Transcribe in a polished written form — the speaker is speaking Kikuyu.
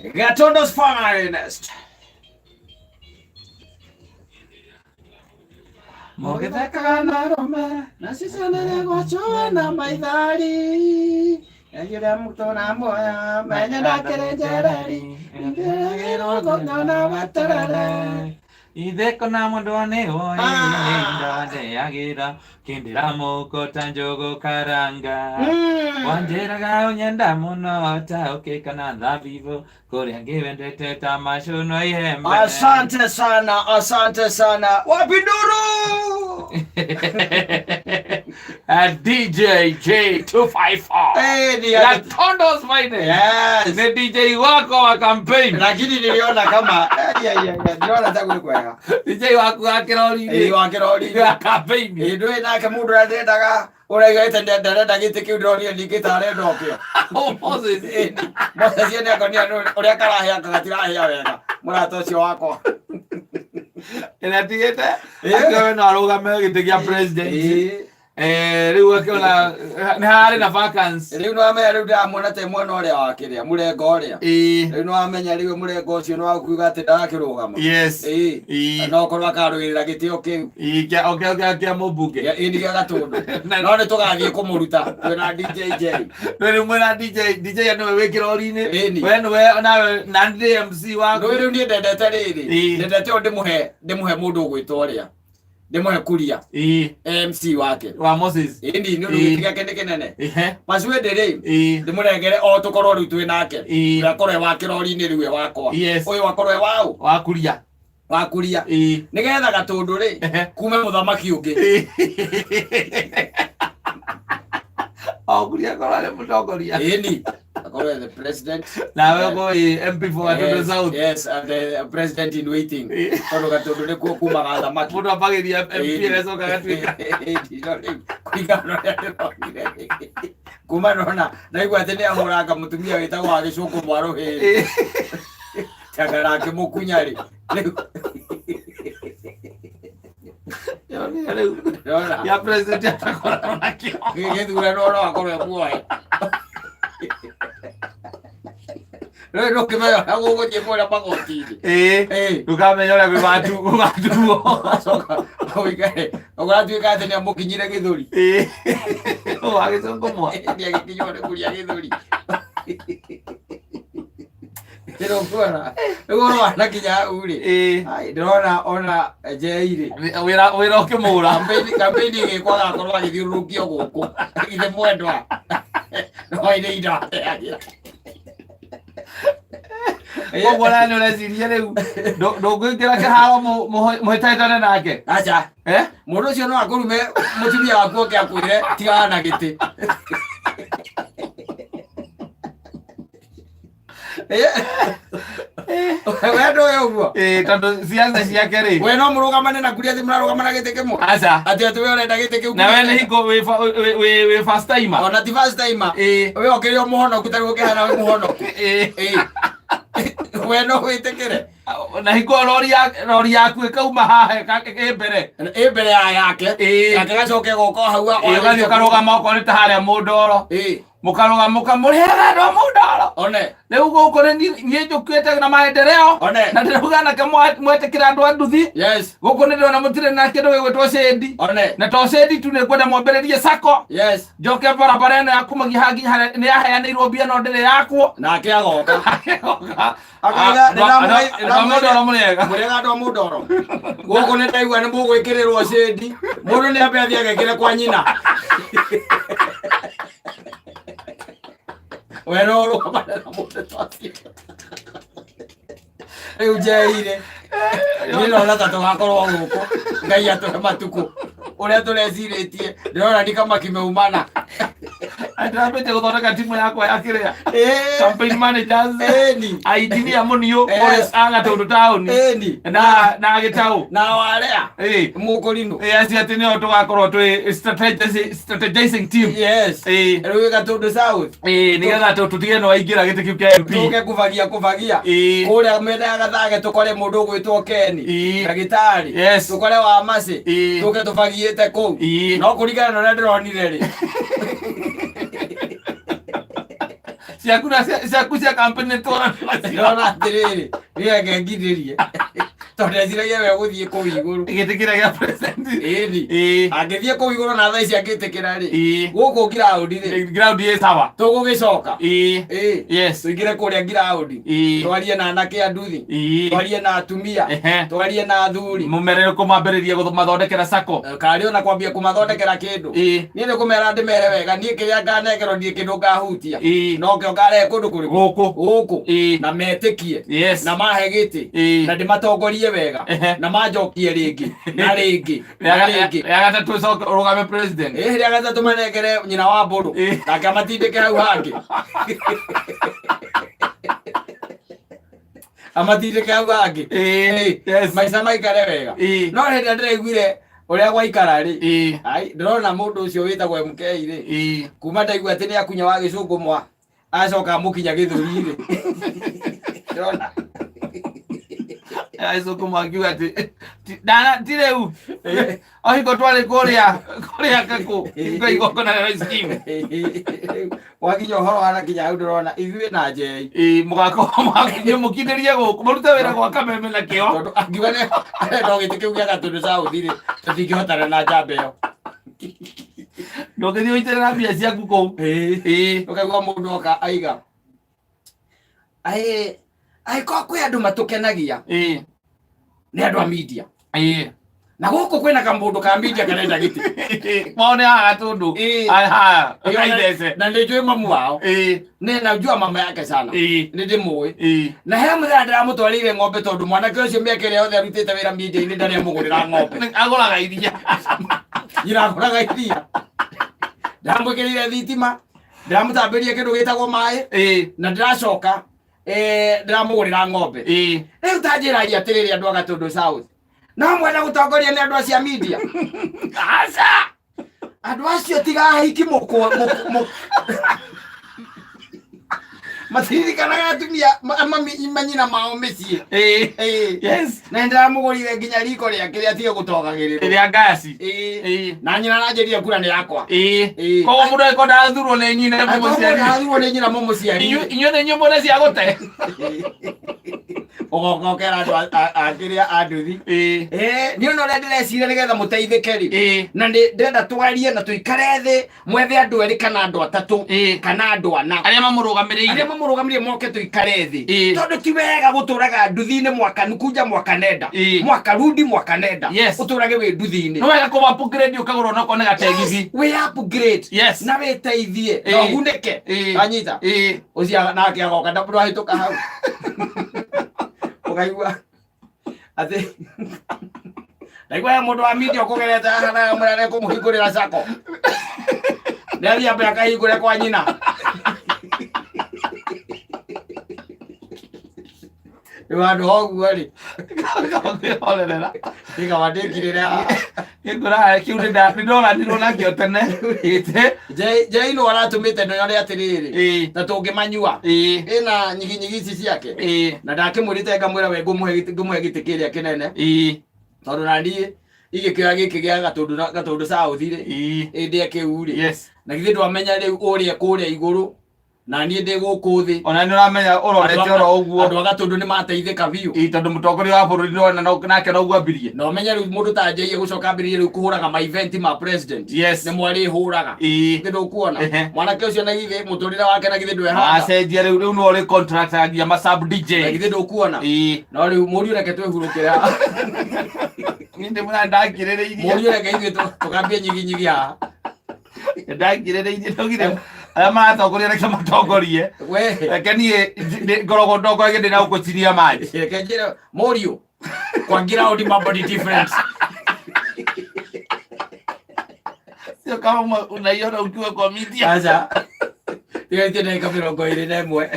Gatundu's finest. Mũgĩthekaga na arũme na cicanĩrĩ gwacũa na maithari Ejire mũtũra muoya menye ndakĩrĩ njereri nĩndĩragĩrwo kũnyona weterere. Itheko na mũndũ nĩ woĩ ndandeagĩra kĩndĩra mũko ta njũgũ karanga. Wanjĩraga ũnyenda mũno ta ũkĩka na thabibũ kũrĩa ngĩwendete ta macũnwa ihembe. Asante sana, asante sana. Wapi nduru? DJ J254. Eh, ni Gatundu's finest. Yes. Ni DJ wako wa campaign. Lakini niliona kama eh, yeah, yeah, yeah. Niliona tangu ni kwega. DJ waku wa Eh, kĩrori-inĩ. wa kĩrori. Wa campaign. Ĩ ndũĩ nake mũndũ ũrĩa ndendaga ũraigĩte ndarenda gĩtĩ kĩu ndĩronire ningĩ arenda okĩo. Oh, Moses. Moses nĩ akonia ũrĩa karahĩa gatirahĩa wega mũrata ũcio wakwa. Ĩrĩa tigĩte Eh. akĩoe no arũgame gĩtĩ gĩa president. Ĩ, Eh, rĩu akĩona nĩ harĩ na vacancy. Rĩu nĩwamenya rĩu ndĩramuona te mwena ũrĩa wa kĩrĩa mũrengo ũrĩa. Ĩ, Rĩu nĩwamenya rĩu mũrengo ũcio nĩwakuga atĩ ndarakĩrũgama. Yes. Ĩ, Ĩ. no korwo akarũĩrĩra gĩtĩ o kĩu. Ĩ, kĩa o kĩa kĩa kĩa mũmbunge. Ĩ nĩ gĩa Gatũndũ. Na- No nĩtũgathiĩ kũmũruta twĩna DJ J. Rĩu rĩu mwĩna DJ DJ nĩwe wĩ kĩrori-inĩ. Ĩni. We nĩwe nawe na ndĩ MC waku. Rĩu rĩu niĩ ndendete rĩrĩ. Ĩ. Ndendete ũyũ ndĩmũhe ndĩmũhe mũndũ ũgwĩtwo ũrĩa. Ndĩmũhe Kuria Ĩ, MC wake. wa Moses. Ĩni nĩ ũndũ Ĩ. gĩtĩ gĩake nĩ kĩnene. Ehe. Pasuende rĩ Ĩ. ndĩmũrengere o tũkorwo rĩu twĩ nake. Ĩ. Ũrĩa akorwo e wa kĩrori-inĩ rĩu e wakwa. Yes. Ũyũ akorwo e waũ? Wa Kuria. Wa Kuria. Ĩ. Nĩgetha Gatũndũ rĩ Ehe. kume mũthamaki ũngĩ. O Kuria akorwo arĩ mũtongoria. Ĩni akorwo e the president. Nawe ũkorwo wĩ MP for Gatundu Yes, South. yes, and the president in waiting. Ĩ. Tondũ Gatũndũ nĩkuo kumaga thamaki. Mũndũ ambagĩria MP agacoka agatuĩka. Kũringana na ũrĩa ndĩronire. Kuma nona ndaigua atĩ nĩ ahũranga mũtumia wĩtagwo wa gĩcũkũ mwarũhĩrĩ. Ĩ. Tanga nake mũkunya rĩ. Rĩu Ndĩronire rĩu. ndĩrona Ya president atakoragwo nakĩo. gĩthurano no akorwo e muohe. Rĩu ndũkĩmenya ũrĩa gũgũthiĩ kũrĩa magoti-inĩ. Ĩ. Ĩ. Ndũkamenya ũrĩa gũgatuo. Acoka ũikare ũgatuĩka atĩ nĩ amũkinyire gĩthũri. Ĩ. Wa gĩcũngũ mwa. Nĩ agĩkinywo nĩ kũria gĩthũri. Ndĩrokuona rĩu ũhoro wanakinya hau rĩ. Ĩ. Ai, ndĩrona ona Njei rĩ. Wĩra wĩra ũkĩmũra. Kampeni kampeni ĩgĩkwo agakorwo agĩthiũrũrũkio gũkũ. Ithe mwendwa. No ine indo ateagĩra. Koguo nawe nĩ ũreciria rĩu ndũngĩingĩra kĩharo mũhĩtahĩtane nake. Aca. Eh? Mũndũ ũcio no akũrume mũtumia waku oke akwĩre tigana na gĩtĩ. We ndũĩ ũguo. Ĩ, tondũ ciaca ciake rĩ. We no mũrũgamane na kuria atĩ mũrarũgama na gĩtĩ kĩmwe. Aca. Atĩ atĩ we ũrenda gĩtĩ kĩu. Na we nĩ hingo wĩ wĩ first timer. Ona ti first timer. Ĩ. We ũkĩrĩ o mũhonoku ta rĩu ũkĩhana wĩ mũhonoku. Ĩ. Ĩ. We no wĩtĩkĩre. Na hingo rori ya rori yaku ĩkauma haha ĩ mbere. Ĩ mbere ya yake. Ĩ. Yake gacoke goka hau. Ĩ, ũgathiĩ ũkarũgama okorwo nĩ ta harĩa Mũndoro. Ĩ. Mũkarũgama mũkamũrĩhaga andũ a Mũndoro. One. Rĩu gũkũ nĩ niĩ njũkĩte na maendeleo. One. Na ndĩrauga anake mwetĩkĩra andũ a nduthi. Yes. Gũkũ nĩ ndĩrona mũtirĩ na kĩndũ gĩgwĩtwo cĩndi. One. Na to cĩndi tu nĩ ngwenda mwambĩrĩrie sacco. Yes. Njoke barabara ĩno ya kumagia haha nginya harĩa nĩ yaheanĩirwo mbia no ndĩrĩ yakwo. Nake agoka. Akĩgoka. Akauga, Andũ a Mũndoro mũrĩega. Mũrĩega andũ a Mũndoro. Gũkũ nĩ ndaigua nĩ mũgwĩkĩrĩrwo cĩndi. Mũndũ nĩ ambe athiĩ agekĩre kwa nyina. We no ũrũgamane na mũndũ ta ũcio. Rĩu njeire. Niĩ ndona ta tũgakorwo gũkũ. Ngai atũhe matukũ. Ũrĩa tũrecirĩtie. Ndĩrona ni kama kimeumana. Ndĩrambĩtie gũthondeka timu yakwa ya kĩrĩa. Ĩĩ. Campaign managers. Ĩni. Ainjinia mũniũ Yes. a Gatũndũ taũni. Ĩni. Na na Gĩtaũ. Na warea. Ĩĩ. Mũkũrinũ. Ĩĩ, acio atĩ nĩo tũgakorwo twĩ strategizing team. Yes. Ĩĩ. Rĩu Gatũndũ South. Ĩĩ, nĩgetha tũtige nĩ waingĩra gĩtĩ kĩu kĩa MP. Tũke kubagia kubagia. Ĩĩ. Kũrĩa mĩena ya Gathage tũkore mũndũ ũgwĩtwo Ken. Ĩĩ. Ndagĩtarĩ. Yes. Tũkore wa Macĩ. Ĩĩ. Tũke tũbagiĩte kũu. Ĩĩ. No kũringana na ũrĩa ndĩronire rĩ. Ciaku na ciaku cia campaign nĩ tũrona nacio. Ndĩrona atĩrĩrĩ, niĩ reke ngirĩrie tondũ ndeciragia we ũgũthiĩ kũu igũrũ. Gĩtĩ kĩrĩa gĩa president. Ĩni. Ĩĩ. Angĩthiĩ kũu igũrũ na thaa ici angĩtĩkĩra rĩ, Ĩĩ. gũkũ ngiraũndi rĩ, Ground ĩ sawa. tũgũgĩcoka. Ĩĩ. Ĩĩ. Yes. Tũingĩre kũrĩa ngiraũndi. Ĩĩ. Twarie na anake a nduthi. Ĩĩ. Twarie na atumia. Ehe. Twarie na athuri. Mũmerere kũmambĩrĩria gũmathondekera sacco. Karĩ ona kwambia kũmathondekera kĩndũ. Ĩĩ. Niĩ nĩ kũmera ndĩmere wega, niĩ kĩrĩa nganengerwo ndirĩ kĩndũ ngahutia. Ĩĩ. No kĩo ngarehe kũndũ kũrĩkũ? Gũkũ. Gũkũ. Ĩĩ. Na metĩkie. Yes. Na mahe gĩtĩ. Ĩĩ. Na ndĩmatongorie wega. Ehe. Na manjokie rĩngĩ. Na rĩngĩ. Na rĩngĩ. Rĩa gatatũ ũcoke ũrũgame president. Ĩĩ rĩa gatatũ manengere nyina wa mbũrũ. Ĩĩ. Nake amatindĩke hau hangĩ. Amatindĩke hau hangĩ. Ĩĩ. Yes. Maica maikare wega. Ĩĩ. No hĩndĩ ĩrĩa ndĩraiguire ũrĩa gwaikara rĩ. Ĩĩ. Ai, ndĩrona mũndũ ũcio wĩtagwo MK rĩ. Ĩĩ. Kuma ndaigua atĩ nĩ akunya wa gĩcũngũ mwa acoka amũkinya gĩthũri rĩ. Ndĩrona. Agĩcoka makiuga atĩ ti rĩu o hingo twarĩ kũrĩa kũrĩa kakũ hingo igongona rĩa rice scheme. Wakinya ũhoro wa nakinya hau ndĩrona ithuĩ na Njei. Ĩĩ, mũgakorwo mwakinyie mũkindĩrie gũkũ mũrute wĩra gwa kameme na kĩo. Tondũ angiuga nĩ arenda o gĩtĩ kĩu gĩa Gatũndũ South rĩ, tũtingĩhotana na njamba ĩyo. Ndũngĩthiĩ ũitĩrĩra mbia ciaku kũu. Ĩĩ. Ũkaigua mũndũ oka aiga aĩ angĩkorwo kwĩ andũ matũkenagia Ĩĩ. nĩ andũ a media. Ĩĩ. Na gũkũ kwĩna kamũndũ ka media karenda gĩtĩ. Mone haha Gatũndũ. Ĩĩ. Haha ũkaithece. Na nĩ njũĩ mamu wao. Ĩĩ. Nĩ najua mama yake sana. Ĩĩ. Nĩ ndĩmũĩ. Ĩĩ. Na he mũthenya ndĩramũtwarĩire ng'ombe tondũ mwanake ũcio mĩaka ĩrĩa yothe arutĩte wĩra media-inĩ ndarĩ amũgũrĩra ng'ombe. Agũraga iria. Nyina agũraga iria. Ndĩramwĩkĩrĩire thitima, ndĩramũtambĩrie kĩndũ gĩtagwo maĩ, Ĩĩ. na ndĩracoka ndĩramũgũrĩra ng'ombe. Ĩĩ. Rĩu ta njĩrai atĩrĩrĩ andũ a Gatũndũ South. No mwenda gũtongoria nĩ andũ acio a media. Aca. Andũ acio tiga ahiki mũkũ mũkũ matiririkanaga atumia manyina mao mĩciĩ. Ĩĩ. Ĩĩ. Yes. Na nĩndĩramũgũrire nginya riko rĩake rĩa atige gũtogagĩrĩrwo. Rĩa ngasi. Ĩĩ. Ĩĩ. Na nyina aranjĩrire kura nĩ yakwa. Ĩĩ. Ĩĩ. Koguo mũndũ angĩkorwo ndarathurwo nĩ nyina mũmũciari. Ndarathurwo nĩ nyina mũmũciari. Inyuĩ nĩ inyuĩ mwene cia gũte. Ũgoka ũkera andũ a kĩrĩa a nduthi. Ĩĩ. Ĩĩ, niĩ ona ũrĩa ndĩreciria nĩgetha mũteithĩke rĩ. Ĩĩ. Na nĩ ndĩrenda twarie na tũikare thĩ mwethe andũ erĩ kana andũ atatũ Ĩĩ. kana andũ ana Arĩa mamũrũgamĩrĩire. arĩa mamũrũgamĩrĩire moke tũikare thĩ. Ĩĩ. Tondũ ti wega gũtũraga nduthi-inĩ mwaka nukunja mwaka nenda. Ĩĩ. Mwaka rudi mwaka nenda. Yes. Ũtũrage wĩ nduthi-inĩ. Nĩ wega kũba upgrade ũkagũra onokorwo nĩ gategithi. Wĩ upgrade. Yes. Na wĩteithie. Na Ĩĩ. ũgunĩke. Ĩĩ. Anyita. Ĩĩ. Ũcio nake agoka ndahĩtũka hau. Ũkaigua atĩ ndaigua he mũndũ wa media ũkũgerete haha na amwĩra nĩ kũmũhingũrĩra sacco. Nĩ athiĩ ambe akahingũre kwa nyina. Rĩu handũ ha ũguo rĩ, Ngahorerera. ndigaba ndĩkirĩre haha. Gĩkũra kĩu nĩndoranirwo nakĩo tene. Gĩtĩ. Jay nũ aratũmĩte nyone atĩrĩrĩ Ĩĩ. na tũngĩmanyua Ĩĩ. ĩna nyiginyigi ici ciake Ĩĩ. na ndakĩmwĩrĩte ngamwĩra we ngũmũhe gĩtĩ kĩrĩa kĩnene Ĩĩ. tondũ na niĩ igĩkĩoya gĩkĩ gĩa Gatũndũ Gatũndũ South rĩ Ĩĩ. ĩndĩ kĩu rĩ Yes. na githĩ ndwamenya rĩu ũrĩa kũrĩa igũrũ na niĩ ndĩ gũkũ thĩ. Ona nĩ ũramenya ũrorete oro ũguo. Andũ a Gatũndũ nĩ mateithĩka biũ. Ĩĩ, tondũ mũtongoria wa bũrũri nĩwona nake noguo ambirie. Na ũmenye rĩu mũndũ ta Njei egũcoka ambĩrĩrie rĩu kũhũraga ma event ma president. Yes. Nĩ mwarĩhũraga. Ĩĩ. Githĩ ndũkuona? Ehe. Mwanake ũcio na githĩ mũtũrĩre wake na githĩ ndwehanda. Acenjia rĩu rĩu nĩwe ũrĩ contract nginya ma sub DJ. Na githĩ ndũkuona? Ĩĩ. No rĩu mũriũ reke twĩhurũkĩre haha. Niĩ ndĩmwĩra ndakirĩrĩirie. Mũriũ reke ithuĩ tũkambie nyiginyigi haha. Ndakirĩrĩirie ndaugire arĩa maratongoria reke matongorie. We. Reke niĩ ngoragwo ndongoragia ndĩ na gũkũ chini ya maji. Reke njĩre mũriũ kwa ground mambo ni different. Sio kama unaiona ukiwa kwa media. Acha. Tiga ndagĩka 21.